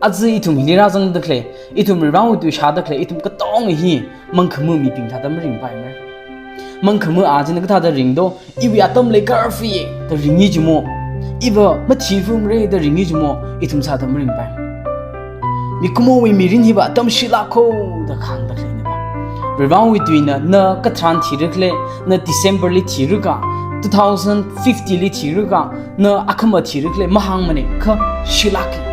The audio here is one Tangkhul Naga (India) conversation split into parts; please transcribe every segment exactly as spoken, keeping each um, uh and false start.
Aja ithum hili rāzangda khalei, ithum Varivarāwui tui shāda khalei, ithum katonga hi mangkhamā mibing thāda maringpaimara. Mangkhamā a china kathāda ringdo, iwui atam leikar fiye da ringi jimo, iva mathivumre da ringi jimo, ithum sāda maringpai. Mikumowui mirin hiva atam shilākho da kahāngda khaleina ba. Varivarāwui tuina na katharan thira khala, na December li thira ka, two thousand fifty li thira ka, na akhama thira khala mahāngmana, kha shilāka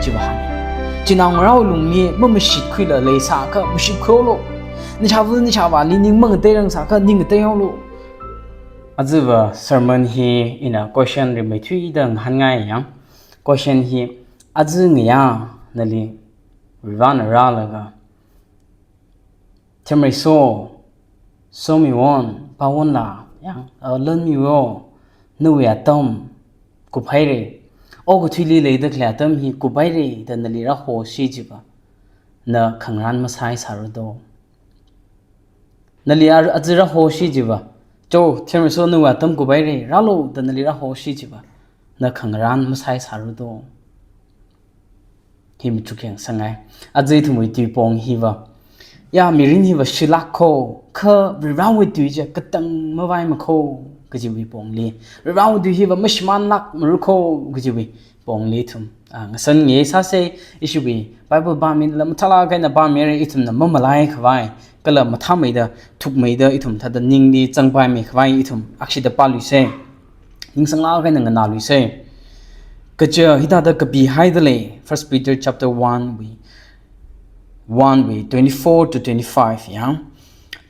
jiva hānga. Chinaongarāwui lungli mamashit khuila leisākha mashitkhuilu. Nashāva nashāvāli ning mangateirang sākha ning ngateilu. Ajava sermon hi ina question rimeithuida ngahānngai yang. Question hi, aja ngayā nali Varivarāna rālaga, Themreiso, somiwon, pāwonla, yang, uh, lanmiwo, nawui atam kuphaira. Okathuili leida khalei atam hi kuphaira da nali rāhoshi jiva, na khangarān masāi sāra do. Nali ar-, aja rāhoshi jiva, cho, Themreiso nawui atam kuphaira, rālu da nali rāhoshi jiva, na khangarān masāi sāra do. Hi machuk yang sāngai. Aja ithumwui tuipong hiva, ya, mirin hiva shilākho, kha Varivarāwui tui chi katang mavaimakho kajiwui pongli, Varivarāwui tui hiva mashimānlākmarakho kajiwui pongli ithum, ah, ngasānngasāsa. Ishiwui Bible pāmila mathālāk eina pāmira, ithumna mamalai khavai kala mathāmeida, thukmeida, ithum thāda ningli zangpaimei khavai ithum akshida pāluisa. Ningsanglāk eina nganāluisa. Kaja hithāda kapihaida lei, First Peter chapter one wui, one wui twenty-four to twenty-five yang.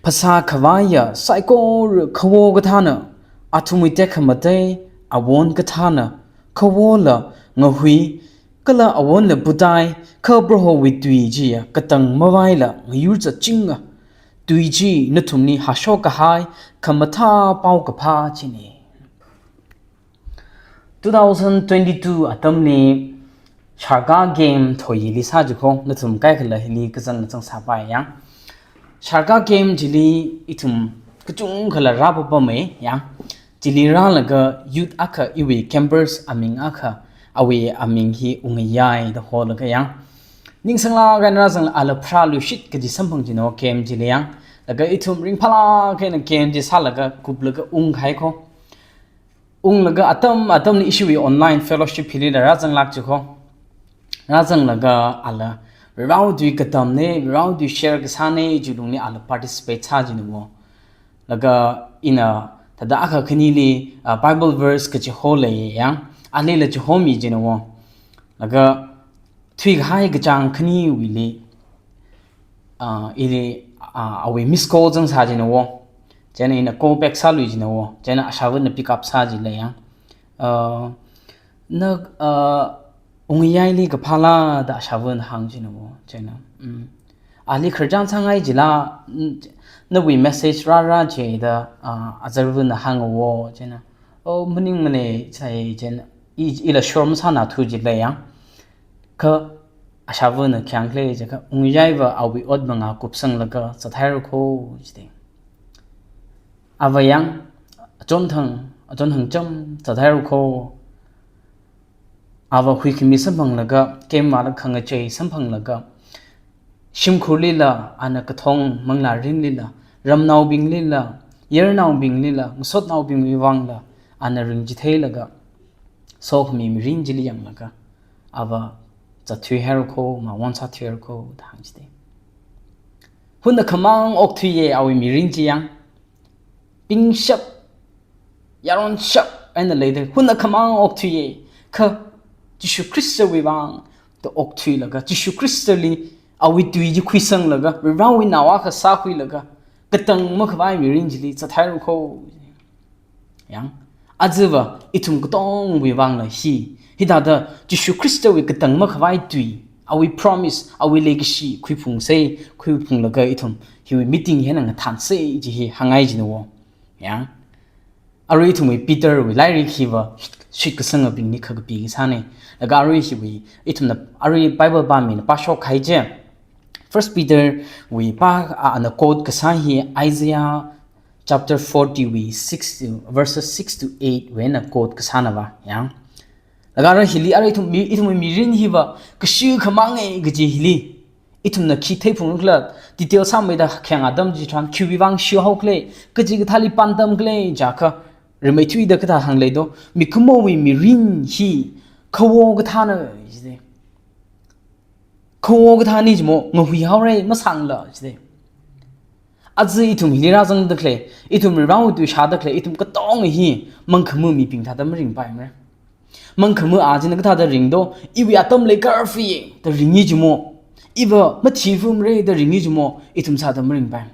Phasā khavaiya saikora khawo kathāna, athumwui tekhamatei awon kathāna, khawola ngahui, kala awonla putai, kha Prohowui tui chiya katang mavaila ngayur zatchinga. Tui chi nathumli hāshok kahai khamathā paokaphā china. Two thousand twenty-two atamli Sharka Game thoyili sā jikho, nathum kaikhala hili kazang kazang sāpai yang. Sharka Game chili ithum kachungkhala rāpapamei yang. Chili rālaga youth akha, iwui campers aming akha, awui aming hi Ungayai da holaga yang. Ningsanglāk eina rāzangla ala pharāluishit kaji samphang jino game chili yang. Laga ithum ringphālāk eina game chi sālaga kuplaga ungkahai kho. Unglaga atam atamli ishiwui online fellowship hilila rāzanglāk jikho. Rāzanglaga ala Varivarāwui tui katamna, Varivarāwui tui share kasāna kaji lungli ala participate sā jinawo. Laga ina thāda akha khanili, ah, Bible verse kachiho lei yang, alila chihomi jinawo. Laga thuikahai kachāng khaniwuili, ah, ili, ah, awui miss call zangsā jinawo. Chieina ina call back sālui jinawo. Chieina ashāvana pick up sā jilei yang. Ah, na, ah, Ungayaili kaphāla da ashāvana hāng jinawo. Chieina, mm, ali khararchan sāngai jila, mm, nawui message rāra jida, ah, azarvana hāngawo. Chieina, oh, maningmana sai, chieina, i, ila sure masāna thu jilei yang. Kha ashāvana khi hāngkhala jiakha, Ungayaiva awui ot mangā kupsanglaga zathairakho jida. Ava yang, achonthang, achonthang cham zathairakho. Ava huikhami samphanglaga, kemvāla khangachei samphanglaga, shimkhurlila, ana kathong manglārinlila, ramnaobinglila, yarnaobinglila, ngasotnaobingwui vangla, ana ringchitheilaga, sokhami mirin chili yanglaga, ava zatthuihairakho, mawon sāthuihairakho, da hāng jida. Hun akhamang okthuiya awui mirin chi yang, pingshap, yaronshap eina leida, hun akhamang okthuiya, kha Jishu Khristawui vang da okthuilaga, Jishu Khristali awui tui chi khuisanglaga, Varivarawui nao akha sākhuilaga, katang makhavai mirin chili zathairakho. Yang, ajava ithum katongwui vangla hi, hithāda Jishu Khristawui katang makhavai tui, awui promise, awui legacy khuiphungsa, khuiphunglaga ithum hiwui meeting hi eina ngathānsa ji hi hāngngai jinawo. Yang, arui ithumwui Peterwui lairik hiva shitkasangabingli khakapi kasāna. Laga arui hiwui, ithumna arui Bible pāmina pāshokkahai chi, First Peterwui pā, a, ana quote kasā hi Isaiah chapter forty wui six to, verses six to eight wui eina quote kasāna va, yang. Laga ara hili, ara ithum mi, ithum mirin hiva kashi khamang e kaji hili ithumna khi theiphungkhala, detail sāmeida khayang atam chitharan khiwui vang shihaokhala, kachi kathāli pāntamkhala jiakha, rimeithuida kathā hāngli do, mikumowui mirin hi khawo kathāna jide. Khawo kathāna jimo, ngahuihaora masāngla jide. Aja ithum hili rāzangda khalei, ithum Varewui tui shāda khalei, ithum katonga hi mangkhamā mibing thāda maringpaimara. Mangkhamā a china kathāda ringdo, iwui atam leikar fiye da ringi jimo, iva mathifumre da ringi jimo, ithum sāda maringpai.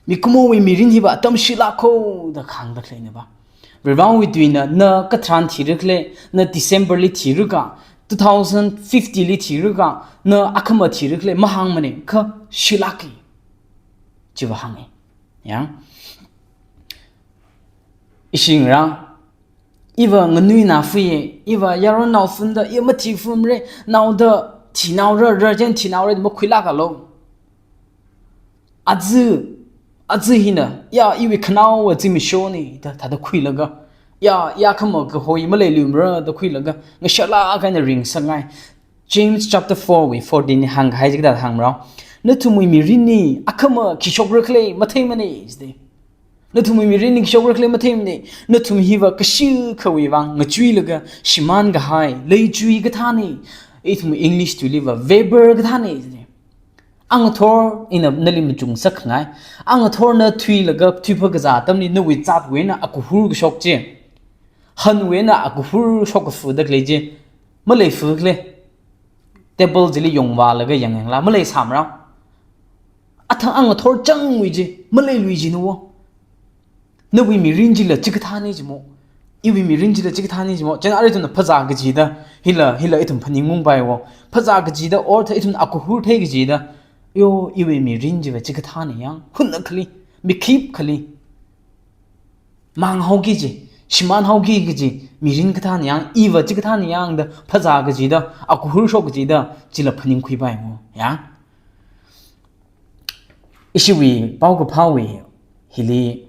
Mikumowui mirin hiva atam shilākho da khāngda khaleina ba. Varewui tuina na katharan thirakhala, na December li thirakha, two thousand fifty li thirakha, na akhama thirakhala mahāngmane, kha shilāke. Chiva hānge. Ya. Ishingra, iva nganuina fiye, iva yaronnao funda, iva mathifumre, naoda thinaora, rajen thinaora, makhuilākalo. Aja, aja hina, ya, iwui khanaowa zimikshone da, thāda khuilaga, ya, ya khama kahoi maleiluimara da khuilaga, ngasharlāk eina ringsangai. James chapter four wui fourteen hānghai jikda hāngmarao. Nathumwui mirinli akhama khi shokrakhala matheimane jide. Nathumwui mirinli khi shokrakhala matheimane. Nathum hiva kashi khawui vang ngachuilaga shimānkahai leichui kathāne. Ithum English tuiliva vapor kathāne jide. Angathor ina nali machung sakngai. Angathorna thuilaga thuiphā kazā atamli nawui zatwui eina akuhur kashok chi, hanwui eina akuhur shokkafuda khalei chi, maleifukhala. Table chili yongvālaga yangyangla, maleisāmara. Athang angathor changwui chi maleilui jina wo. Nawui mirin chila chikathāne jimo. Iwui mirin chila chikathāne jimo. Chieina ara ithumna phazā kajida, hila, hila ithum phaningungpai wo. Phazā kajida, or thā ithumna akuhur thei kajida, yo, iwui mirin chiva chikathāne yang, hunnakhali, mikhipkhali. Manghaoki kaji, shimānhaoki kaji mirin kathāne yang, iva chikathāne yang da phazā kajida, akuhur shok kajida, chila phaningkhuipai wo. Ya. Ishiwui paokaphāwui hili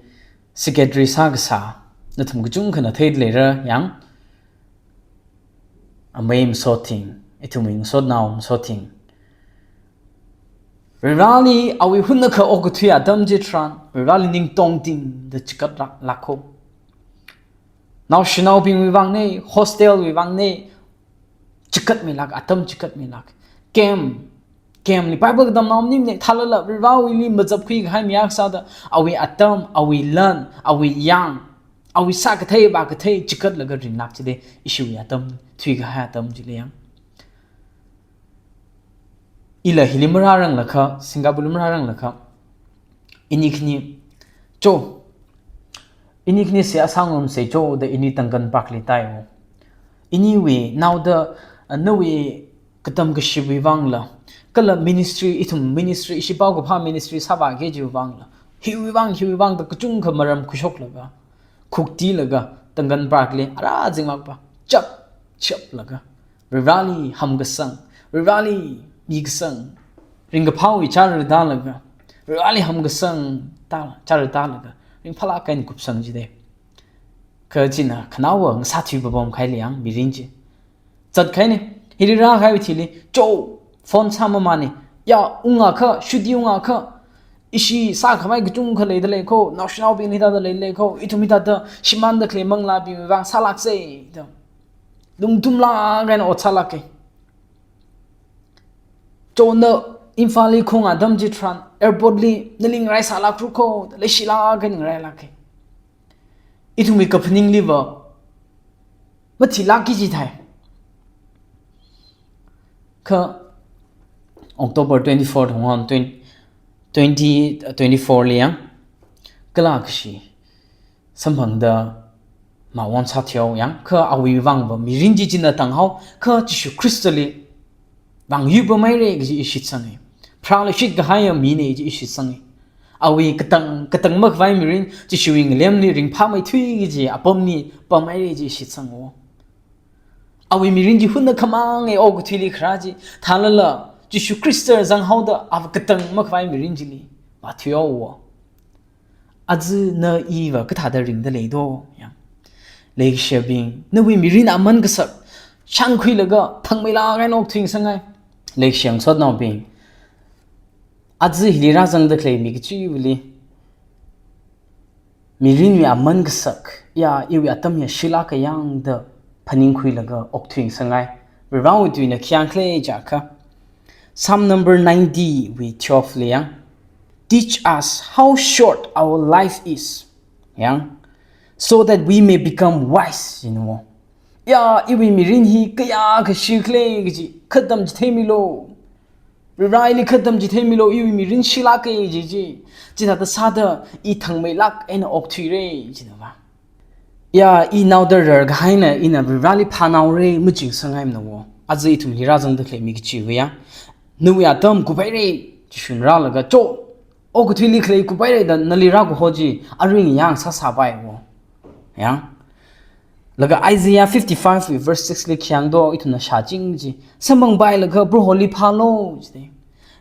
secretary sākasā nathum kachungkhana theida leira yang, amei Masothing, ithumwui ngasotnao Masothing. Vareli awui hunnakha okathui atam chitharan, Vareli ningtongtingda chikatla-, lākho. Naoshinaobingwui vangne, hostel wui vangne, chikatmilāk, atam chikatmilāk. Camp, camp li Bible katamnao maningmane, thālala Varewuili mazapkhui kahai mi akha sāda, awui atam, awui lan, awui yang, awui sākathei vākathei chikatlaga ringlāk jide, ishiwui atam, thuikahai atam chili yang. Ila hili marāranglakha, Singapore li marāranglakha, ini khani, cho, ini khani se asāngarumsei cho da ini Duncan Park li tāi wo. Iniwui naoda, ah, nawui katam kashiwui vangla, kala ministry, ithum ministry, ishi paokaphā ministry sāvāki kajiwui vangla, hiwui vang, hiwui vang da kachungkha maram khuishoklaga, khuktilaga, Duncan Park li ara zingmākpa, chap, chaplaga, Vareli hamkasang, Vareli mikasang, ringkaphāwui chara tālaga, Vareli hamkasang tā, chara tālaga, ringphālāk eina kupsang jide. Kha china khanaowa ngasāthui papam kahaili yang mirin chi. Zatkahaine, hili rākahaiwui thili, cho, phone sāmamane, ya, ungakha, shuti ungakha, ishi sākhavai kachungkha leida leikho, naoshinaobing hithāda leida leikho, ithum hithāda shimānda khalei manglābingwui vang sālāksei da. Lungtumlāk eina ot sālāke. Cho, na Imphal li khong atam chitharan, airport li nali ngaraisālākra kho, leishilāk eina ngarailāke. Ithumwui kaphaningliva mathilākki kaji thai. Kha October twenty-four thong hon twenty, twenty, twenty-four li yang, kala kashi samphangda mawon sāthuihaowa yang, kha awui vangva mirin chi china tanghao, kha Jishu Khristali vang yuipameire kaji i shitsange. Pharāli shitkahaia mine kaji i shitsange. Awui katang, katang makhavai mirin, Jishuwui ngalemli ringphāmeithui kaji apamli pameire kaji i shitsango. Awui mirin chi hunnakhamang e okathuili kharā chi, thālala Jishu Khrista zanghaoda ava katang makhavai mirin chili vāthuihaowa. Aja na iva kathāda ringda leido yang. Leikashiyabing, nawui mirin aman kasak shānkhuilaga thangmeilāk eina okthuingasakngai. Leikashiya ngasotnaobing, aja hili rāzangda khalei mi kachiva̱li mirinwui aman kasak, ya, iwui atam ya shilāk kayāng da phaningkhuilaga okthuingasakngai. Varivarāwui tuina khi hāngkhala jiakha, Psalm number ninety wui twelve li yang, "Teach us how short our life is," yang, "so that we may become wise," jina wo. Ya, iwui mirin hi kayākha shikhala kaji kha tamchitheimilu. Varivarā ili kha tamchitheimilu, iwui mirin shilāka kaji chi. Chithāda sāda i thangmeilāk eina okthuira, jina va. Ya, i naoda rarkahaina ina Varivarāli phānaora, machingasakngaimana wo. Aja ithum hili rāzangda khalei mi kachiva̱ ya, nawui atam kuphaira, Jishun rālaga cho, okathuili khalei kuphaira da nali rākaho chi, arui ngayā ngasāsāpai wo. Ya. Laga Isaiah fifty-five wui verse six li khi hāng do, ithumna shāching chi, samphangpailaga Proholi phālu, jida.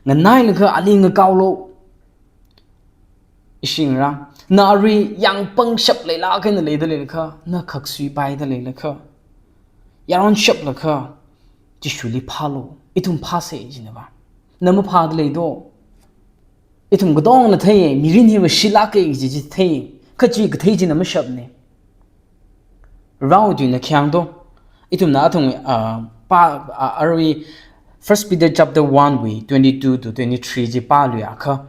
Nganailaga ali ngakaolu. Ishingra, na arui yāngpangshap leilāk eina leida leilakha, na khaksuipaida leilakha, yaron shaplakha, Jishuli phālu, ithum phāsa, jina va. Na maphāda leido. Ithum katongna thei, mirin hiva shilāka kaji chi thei, kha chi kathei china mashapna. Varivarāwui tuina khi hāng do, ithumna athang, ah, pa, ah, arui First Peter chapter one wui twenty-two to twenty-three chi pāluiakha,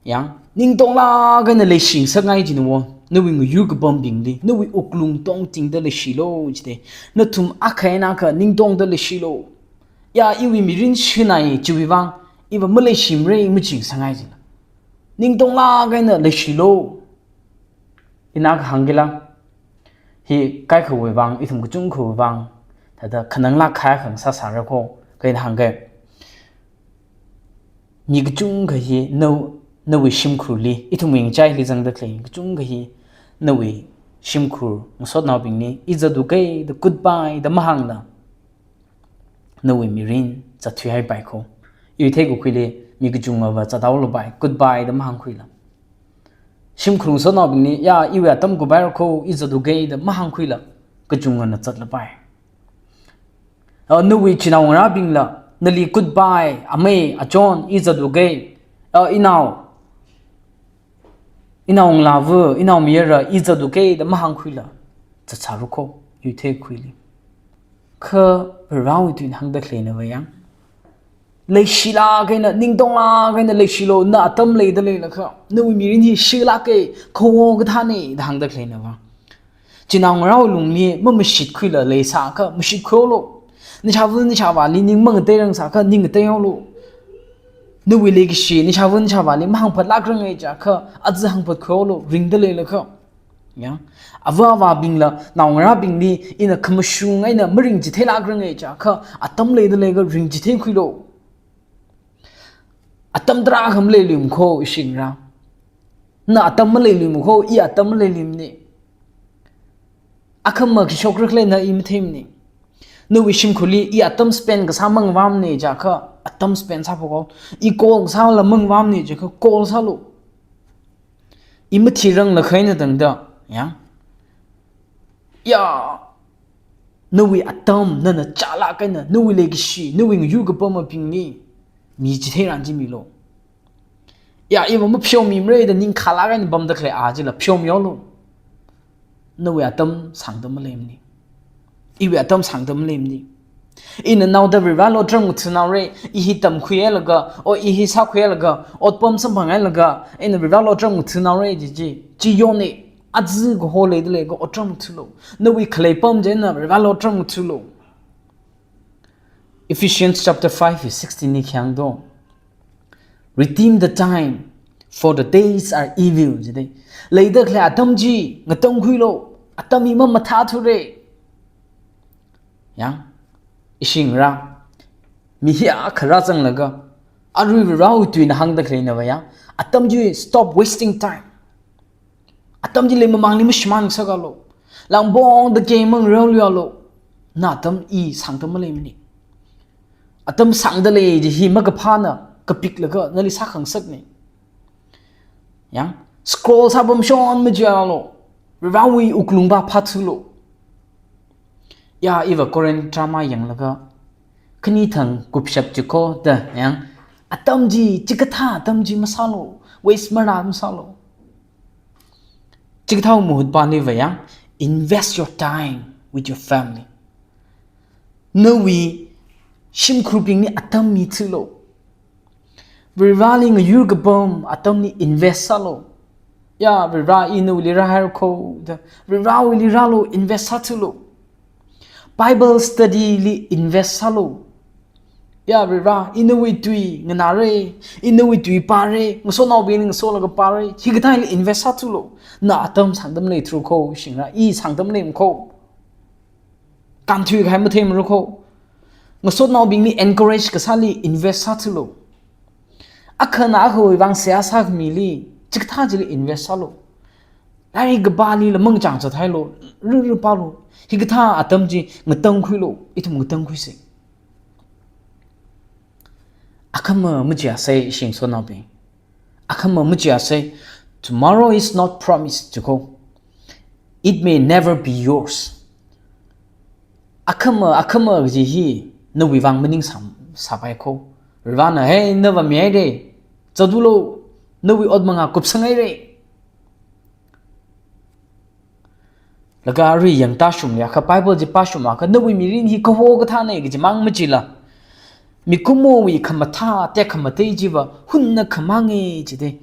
yang, ningtonglāk eina leishingasakngai, jina wo, nawui ngayur kapambingli, nawui wuklung tongtingda leishilu, jida. Nathum akha eina akha ningtongda leishilu. Ya, iwui mirin shinai chiwui vang, iva maleishimara, machingasakngai, jina. Ningtonglāk eina leishilu. Ina kahāng kila, hi kaikhawui vang, ithum kachungkhawui vang, thāda khananglāk kahai akha ngasāsāra kho, kha ina hāngga. Mi kachungkha hi na, nawui shimkhurli, ithumwui ngachaili zangda khalei kachungkha hi, nawui shimkhur ngasotnaobingli, i zatuka da goodbye da mahāngla, nawui mirin zatthuihaipai kho. Iwui theikakhuili mi kachungkhava zathaolapai, goodbye da mahāngkhuila. Shimkhur ngasotnaobingli, ya, iwui atam kuphaira kho, i zatuka da mahāngkhuila, kachungkhana zatlapai. Ah, nawui chinaongarābingla, nali goodbye, amei, achon, i zatuka, ah, inao, inaongalāva, inaomayara, i zatuka da mahāngkhuila, zatsāra kho, iwui theikakhuili. Kha Varivarāwui tuina hāngda khaleina va yang, leishilāk eina, ningtonglāk eina leishilu, na atam leida leilakha, nawui mirin hi shilāka, kawo kathāna da hāngda khaleina va. Chinao ngarao lungli mamashit khuila leisākha, mashitkhuihaolu. Nashāva nashāvāli ning mangateirang sākha, ning ngateihaolu. Nawui leikashi nashāva nashāvāli mahāngphatlākranga jiakha, aja hāngphatkhuihaolu, ringda leilakha. Ya. Ava avābingla, naongarābingli ina khamashung eina maringchitheilākranga jiakha, atam leida leiakha ringchitheikhuilu. Atam tarākha maleiluimakho, ishingra. Na atam maleiluimakho, i atam maleiluimana. Akhama khi shokra khala na i matheimana. Nawui shimkhurli i atam spend kasā mangavāmana jiakha, atam spend sāphok haolu. I call kasāla mangavāmana jiakha, call sālu. I mathirang lakha eina tangda, ya. Ya, nawui atam, nana chālāk eina, nawui leikashi, nawui ngayur kapamabingli michitheiran chi milu. Ya, iva mapheomimara da ningkhālāk eina pamda khalei a chila pheomihaolu. Nawui atam sāngda maleimana. Iwui atam sāngda maleimana. Ina naoda Varivarāli otram ngathānaora, i hi tamkhuihailaga, o i hi sākhuihailaga, otpam samphangailaga, ina Varivarāli otram ngathānaora, chi chi. Chi yona, aja kaho leida leiakha otram ngathālu. Nawui khalei pam china Varivarāli otram ngathālu. Ephesians chapter five verse sixteen li khi hāng do. "Redeem the time, for the days are evil," jida. Leida khalei atam chi ngatangkhuilu, atam hi mamathāthura. Ya, ishingra, mi hiyākha rāzanglaga, arui Varivarāwui tuina hāngda khaleina va ya, atam chi stop wasting time. Atam chili mamangli mashimān ngasakhaolu. Langpongda game mangareoluihaolu. Na atam i sāngda maleimana. Atam sāngda lei chi hi makaphāna, kapiklaga nali sākhangasakna. Ya, scroll sāpamshon machihaolu. Varivarāwui wuklungva phāthuilu. Ya, iva Korean drama yanglaga, khani thang kupshap chiko da yang, atam chi, chikathā atam chi masālu, waste marā masālu. Chikathā muhut pāli va yang, invest your time with your family. Nawui shimkhurbingli atam mithuilu. Varivarali ngayur kapam atamli invest sālu. Ya, Varivara, i nawuili rāhaira ko da, Varivarawuili rālu, invest sāthuilu. Bible study li invest sālu. Ya, Varivara, i nawui tui nganāra, i nawui tui pāra, ngasotnaobingli ngasolaga pāra, hikathāli invest sāthuilu. Na atam sāngda maleithuilu ko, shingra, i sāngda maleimana ko. Kānthui kahai matheimara ko. Ngasotnaobingli encourage kasāli invest sāthuilu. Akhana akhawui vang seihā sākhamili, chikathā chili invest sālu. Lairik kapāli lamang chang chathailu, ruru pālu. Hikathā atam chi ngatangkhuilu, ithum ngatangkhuisa. Akhama machiasa, ishi ngasotnaobing. Akhama machiasa, tomorrow is not promised chiko. It may never be yours. Akhama, akhama kaji hi nawui vang maningsam sāpai ko. Varivarana, hey, nava mihaira, chāthuilu, nawui ot mangā kupsanghaira. Laga arui yangtāshungakha, Bible chi pāshungakha, nawui mirin hi kaho kathāna kajimang machila, mikumowui khamathā tekhamatei chiva hunna khamanga jida.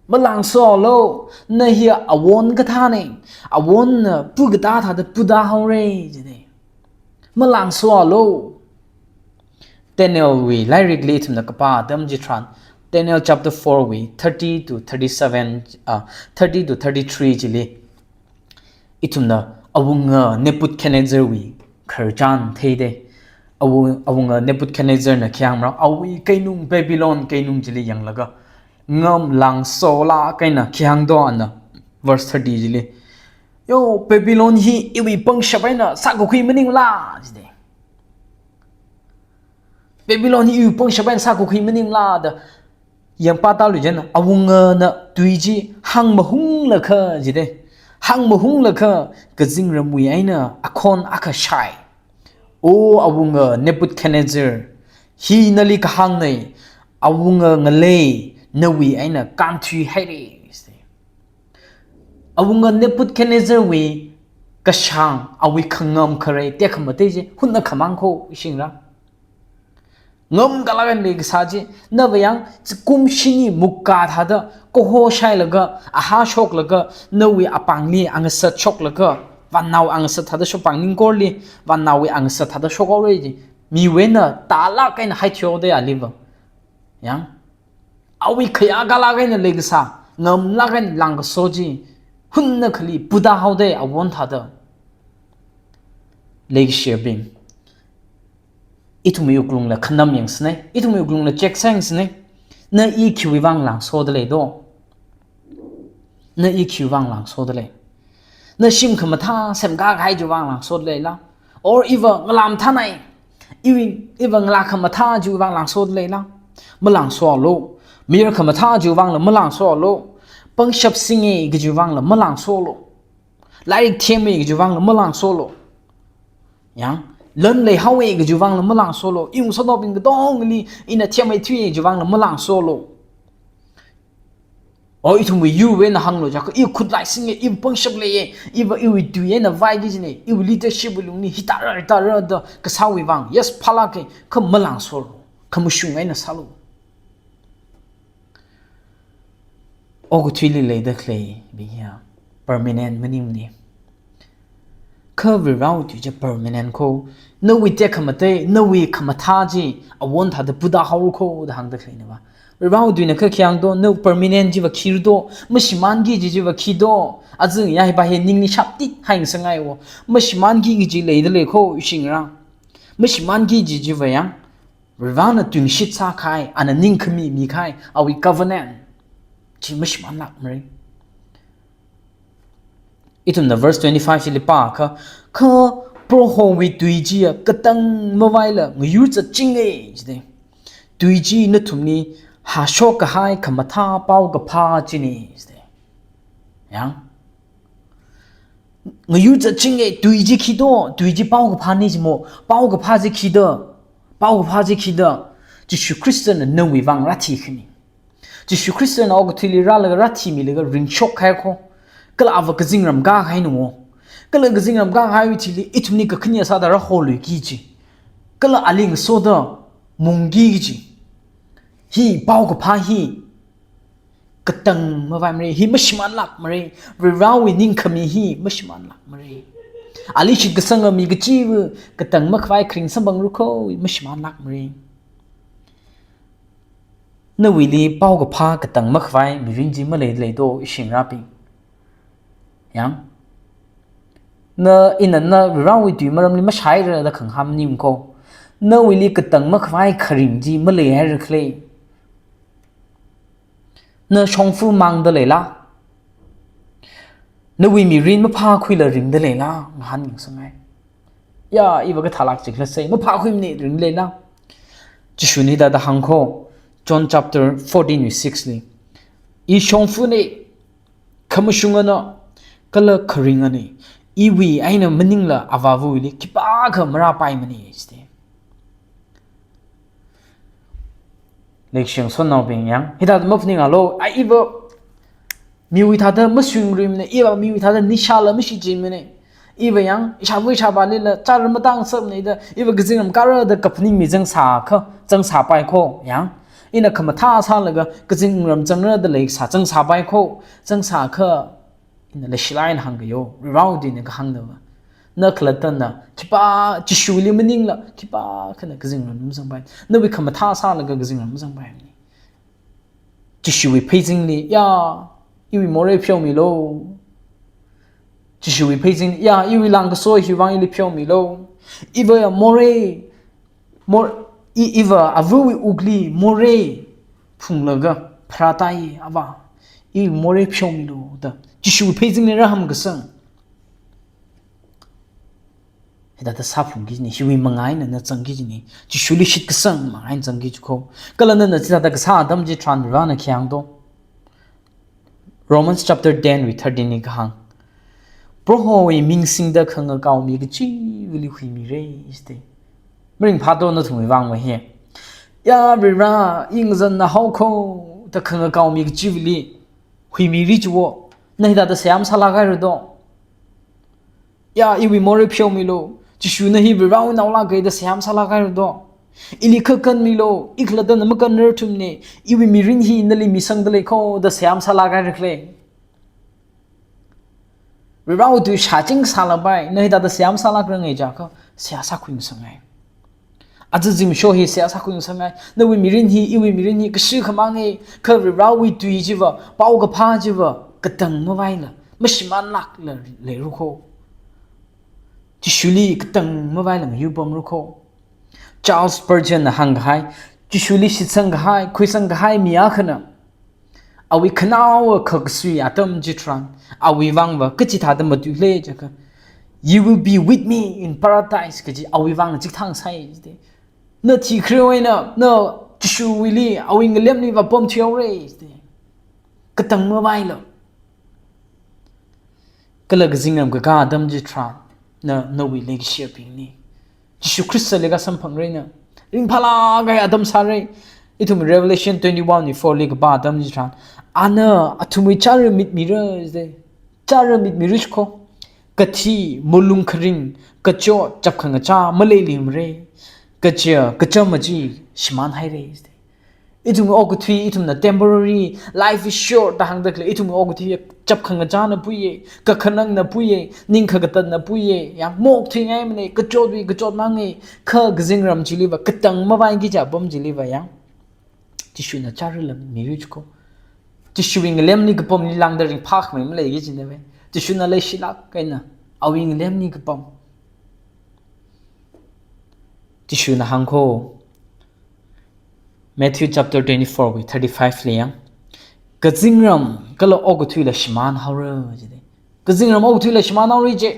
Malangsoalu, na hi awon kathāna, awonna pu katā thāda puda haora jida. Malangsoalu. Danielwui lairikli ithumna kapā atam chitharan, Daniel chapter four wui thirty to thirty-seven, ah, thirty to thirty-three chili, ithumna awunga Nebuchadnezzarwui khararchan theida. Awu-, awunga Nebuchadnezzarna khi hāngmara, awui keinung Babylon keinung chili yanglaga, ngamlangsolāk eina khi hāng do ana, verse thirty chili. Yo, Babylon hi iwui pangshap eina sākakhui maningla, jida. Babylon hi iwui pangshap eina sākakhui maningla da. Yangpātālu chieina, awungana tui chi hāngmahunglakha jida. Hāngmahunglakha kazingramwui eina akhon akha shai. O awunga Nebuchadnezzar, hi nali kahāngna, awunga ngalei nawui eina kānthuihaira. Awunga Nebuchadnezzarwui kashāng, awui khangam kharei tekhamatei chi hunna khamang ko, shingra. Ngamkalāk eina leikasā chi, nava yang, zingkum shini mukkā thāda, kaho shailaga, aha shoklaga, nawui apāngli angasat shoklaga, vānao angasat thāda shokpāng ningkorli, vānaowui angasat thāda shokhaora ji, miwui eina tālāk eina haithuihaoda aliva. Yang, awui khayākalāk eina leikasā, ngamlāk eina langkaso chi, hunna khali puda haoda awon thāda. Leikashibing, ithumwui wuklungla khanam yangsāna, ithumwui wuklungla check sāyangsāna. Na i khiwui vang langsoda lei do? Na i khiwui vang langsoda lei? Na shim khamathā semkā kahai chiwui vang langsoda leila? Or iva ngalā mathāna, iwui, iva ngalā khamathā chiwui vang langsoda leila? Malangsoalu. Mayar khamathā chiwui vangla malangsoalu. Pangshap singa kajiwui vangla malangsoalu. Lairik themma kajiwui vangla malangsolu. Yang, lan leihaowa kajiwui vangla malangsolu. Iwui ngasotnaobing katongli ina themmeithuiya kajiwui vangla malangsolu. O, ithumwui yurwui eina hānglu jiakha, i khutlai singa, i pangshap leiya, iva iwui tui eina vaiki kajina, iwui leadership wui lungli hithāra, hithāra da kasāwui vang. Yes, phālāka, kha malangsolu. Khamashung eina sālu. Okathuili leida khaleibing hiya permanent maningmana. Kha Varewui tui chi permanent ko. Nawui tekhamatei, nawui khamathā chi awon thāda puda haora ko da hāngda khaleina va. Varewui tuina kha khi hāng do, na permanent chiva khi do, mashimānki kaji chiva khi do. Azing ya hiva hi ningli shapti haingasakngai wo. Mashimānki kaji leida lei ko, ishingra. Mashimānki kaji chiva yang Varena tuingashit sākahai, ana ningkhami mikahai, awui covenant chi mashimānlākmara. Ithumna verse twenty-five chili pākha, kha Prohowui tui chiya katang mavaila ngayur zatchinga, jida. Tui chi nathumli hāshok kahai khamathā paokaphā china, jida. Yang. Ngayur zatchinge, tui chi khi do, tui chi paokaphāna jimo, paokaphā chi khi do, paokaphā chi khi do, Jishu Khristana nawui vang rāthi khami. Jishu Khristana okathuili rālaga rāthimilaga ringshok kahai kho. Kala ava kazingram kākahai nungo. Kala kazingram kākahaiwui thili ithumli kakhaneya sāda rāholuiki ji. Kala ali ngasoda mungki ji. Hi paokaphā hi katang mavaimara, hi mashimānlākmara, Varivarāwui ningkhami hi mashimānlākmara. Ali shitkasanga mi kachiva katang makhavai kharing samphangra kho, mashimānlākmara. Nawuili paokaphā katang makhavai mirin chi maleilei do, ishāngarābing? Yang, na, ina na Varivarāwui tui maramli mashāhaira da khangahān maning kho. Nawuili katang makhavai kharing chi maleihaira khala? Na shongfa mangda leila? Nawui mirin maphākhuila ringda leila? Ngahānngasakngai. Ya, iva kathālāk chikhala sei, maphākhuimana, ringda leila? Jishuna hithāda hāng kho, John chapter fourteen verse six li, "I shongfana, khamashungana, kala kharingana. Iwui eina maningla Avāvawuili khipākha marāpaimana," jida. Leikashi ngasotnaobing, yang, hithāda maphaningalo, a, iva miwui thāda mashungruimana, iva miwui thāda nishāla mashichinmana. Iva yang, ishāva ishāvālila chara matāngasakmana da, iva kazingram kāra da kaphaningmi zangsākha, zangsāpai kho, yang. Ina khamathā sālaga kazingram zangra da leisā zangsāpai kho, zangsākha, ina leishilāk eina hāngkayo, Varivarāwui tuina kahāngna va. Na khalattana khipā, Jishuli maningla khipākhana kazingram mazangpai. Nawui khamathā sālaga kazingram mazangpaimana. Jishuwui pheichingli, ya, iwui morei pheomilo. Jishuwui pheichingli, ya, iwui lāngkasoi hiwui vang ili pheomilo. Iva ya morei, mor-, i, iva avawui wukli morei phunglaga pharātāi, Avā, iwui morei pheomilo da Jishuwui pheichingli rāhāmkasang. Hithāda sāphungki kajina, hiwui manga eina na zangki kajina, Jishuli shitkasang manga eina zangki kaji kho. Kala nana chithāda kasā atam chitharan Varivarāna khi hāng do? Romans chapter ten verse thirteen li kahāng, "Prohowui ming singda khangakao mi kachivali huimira," jida. Maringphādo nathumwui vang va hi? Ya Varivarā, i ngazanna haokho da khangakao mi kachivali huimira chiwo. Na hithāda seihā masālāk haira do? Ya, iwui morei pheomilo. Jishuna hi Varivarāwui naolāka da seihā masālāk haira do? Ili khakanmilo, i khalattana makanrarthumana, iwui mirin hi nali misangda lei kho da seihā masālāk haira khala? Varivarāwui tui shāching sālapai, na hithāda seihā masālākranga jiakha, seihā sākhuingasakngai. Aja zimiksho hi seihā sākhuingasakngai. Nawui mirin hi, iwui mirin hi kashi khamanga, kha Varivarāwui tui chiva, paokaphā chiva katang mavaila, mashimānlākla leira kho. Jishuli katang mavaila ngayurpamra kho. Charles Spurgeon na hāngkahai, Jishuli shitsangkahai, khuisangkahai mi akhana, awui khanaowa khakasui atam chitharan, awui vang va kachithāda matuila jiakha, "You will be with me in paradise," kaji awui vang chithāngasai jida. Na thikhare eina, na Jishuwuili, awui ngalemli va pamthuihaora jida. Katang mavaila. Kala kazingram kakā atam chitharan, na, nawui leikashiyabingli Jishu Khristali kasamphangra eina, ringphālāk kahai atam sāra. Ithum Revelation twenty-one verse four li kapā atam chitharan, ana athumwui chara mitmira jida. Chara mitmira chi kho. Kathi, malung kharing, kachot, chapkhangachā maleilui mara. Kaja, kacham achi shimānhaira jida. Ithumwui okathui, ithumna temporary, life is short da hāngda khalei, ithumwui okathui chapkhangachāna puiya, kakhanangna puiya, ning khakatatna puiya, yang, maokthuingaimana, kachotwui kachot manga, kha kazingram chili va, katang mavaiki kaji apam chili va, yang, Jishuna charala mira chi kho. Jishuwui ngalemli kapamli lāngda ringphākhamei maleiki kajina va. Jishuna leishilāk eina, awui ngalemli kapam. Jishuna hāng kho, Matthew chapter twenty-four verse thirty-five li, yang, "Kazingram kala okathuila shimānhaora," jida. Kazingram okathuila shimānhaora ji,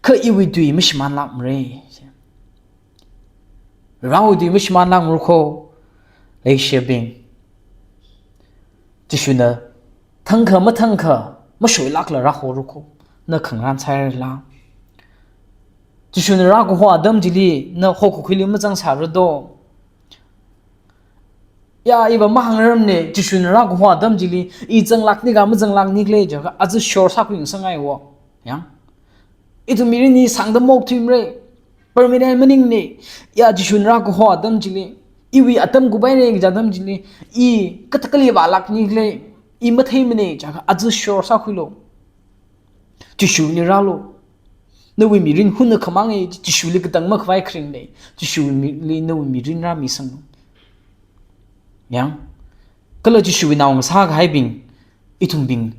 kha iwui tui mashimānlākmara ji. Varivarāwui tui mashimānlākmara kho, leikashiyabing. Jishuna thangkha mathangkha mashoilākla rāhora kho. na khangarān sāhairala? Jishuna rākaho atam chili na hokakhuili mazangsāra do? Ya, iva mahāngrarmane, Jishuna rākaho atam chili i zanglākni ka mazanglākni khala jiakha, aja sure sākhuingasakngai wo. Ya. Ithum mirin hi sāngda maokthuimara, permanent maningmana. Ya, Jishuna rākaho atam chili, iwui atam kuphaira kaji atam chili, i kathākali vālākni khala, i matheimana jiakha, aja sure sākhuilu. Jishuli rālu. Nawui mirin hunakha manga, Jishuli katang makhavai kharinga. Jishuli nawui mirin rāmisanglu. Ya. Kala Jishuwui naongasā kahaibing, ithumbing,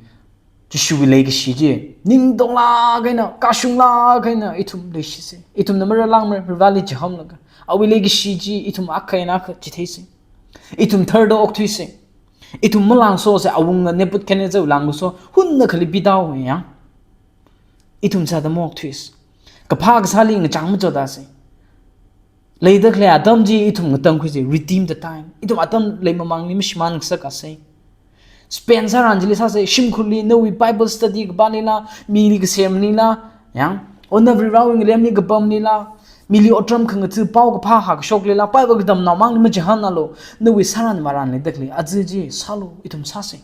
Jishuwui leikashi chi ningtonglāk eina, kashunglāk eina ithum leishisa. Ithumna marālāngmara, Vareli chihānlaga, awui leikashi chi ithum akha eina akha chitheisa. Ithum tharda okthuisa. Ithum malāngsosa, awunga Nebuchadnezzar lāngluso, hunakhali pidao ya. Ithum sāda maokthuisa. Kaphā kasāli ngachang machotasa. Leida khalei atam chi ithum ngatangkhuisa, redeem the time. Ithum atam leimamangli mashimānngasakasa. Spend sāran chili sāsa, shimkhurli nawui Bible study kapālila, mili kasemlila, ya, o na Varivarawui ngalemli kapamlila, mili otram khangatha pao kaphā hākashoklila, Bible katamnaomangli machihānnalu, nawui sāran varan leida khalei aja chi sālu, ithum sāsa.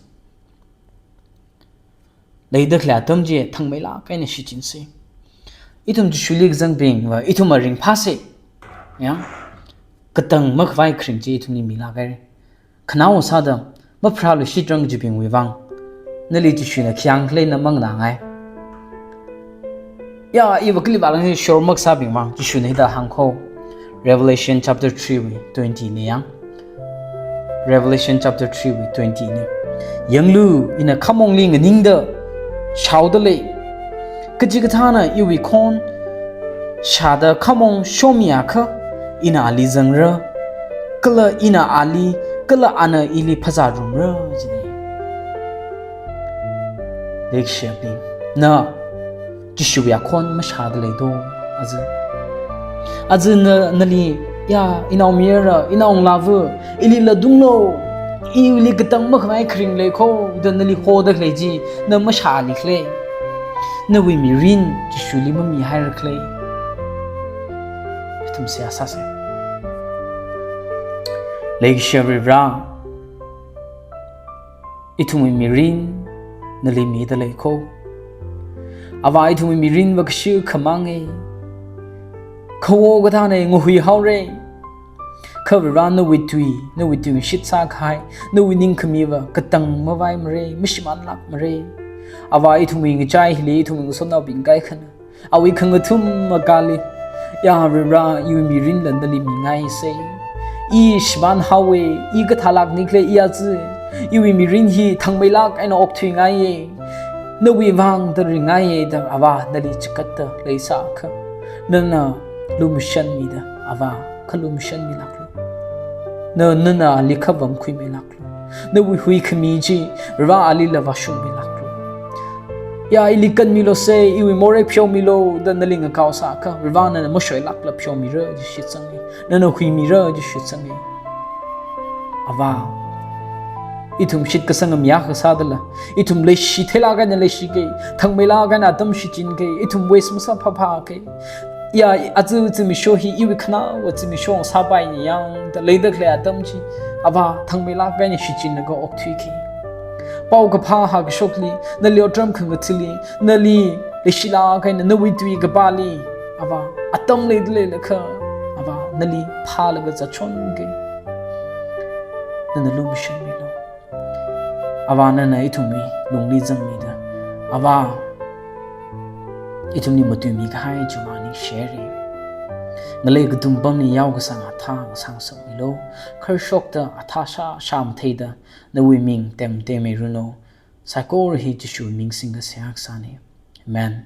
Leida khalei atam chi thangmeilāk eina shichinsa. Ithum Jishuli kazangbingva ithum ringphāsa. Ya. Katang makhavai kharing chi ithumli milāk haira. Khanao sāda mapharāluishitra kajibingwui vang, nali Jishuna khayang khaleina manganāngai. Ya, iva kali vālāng hi sure makasābing vang, Jishuna hithāda hāngkho. Revelation chapter three wui twenty li yang. Revelation chapter three wui twenty li. Yanglu, ina khamongli nganingda shaoda lei. Kachikathāna iwui khon shāda khamong shomiakha, ina ali zangra, kala ina ali, kala ana ili phazārumra, jina. Leikashiyabing, na Jishuwui akhon mashāda leido, aja. Aja na, nali, ya, inaomayara, inaongalāva, ili latunglu, ili katang makhavai kharing leikho, da nali hoda khalei chi, na mashālikhala. Nawui mirin Jishuli mamihairakhala. Ithum seihā sāsa. Leikashiya Varivara, ithumwui mirin nali mida leikho. Avā, ithumwui mirinva kashi khamanga. Khawo kathāna, ngahuihaora. Kha Varivara, nawui tui, nawui tuingashit sākahai, nawui ningkhamiva katang mavaimara, mashimānlākmara. Avā, ithumwui ngachai hili, ithumwui ngasotnaobing kaikhana, awui khangathum makali, ya Varivara, iwui mirinla nali mingaisa. I shimānhaowa, i kathālākni khala i aja, iwui mirin hi thangmeilāk eina okthuingaiya. Nawui vang da ringaiya da, Avā, nali chikatda leisākha, nana lumashanmida, Avā, khalumashanmilāklu. Na, nana ali khavāmkhuimeilāklu. Nawui huikhami chi, Varivara, alila vāshungmeilāklu. Ya, ili kanmilu se, iwui morei pheomilu, da nali ngakao sākha, Varivara, nana mashoilākla pheomira, ji shitsanga. Nana huimira, ji shitsanga. Avā, ithum shitkasang mayākha sādala, ithum leishi theilāk eina leishika, thangmeilāk eina atam shichingka, ithum waste masāphāphāka. Ya, aja zimiksho hi iwui khanaowa zimiksho sāpaina yang, da leida khalei atam chi, Avā, thangmeilāk eina shichinlaga okthuika. Paokaphā hākashokli, nali otram khangathali, nali leishilāk eina nawui tui kapāli, Avā, atam leida leilakha, Avā, nali phālaga zatchonka. Nana lumashanmilu. Avā, nana ithumwui lungli zangmida, Avā, ithumli matuimi kahai chiwui vang ningshihaira. Ngalei katum pamli yaokasang athā ngasāngasakmilu. Kharshokta athā shāshā matheida, nawui ming tem temmiranu. Saikora hi Jishuwui ming singda seihā kasāna. Amen.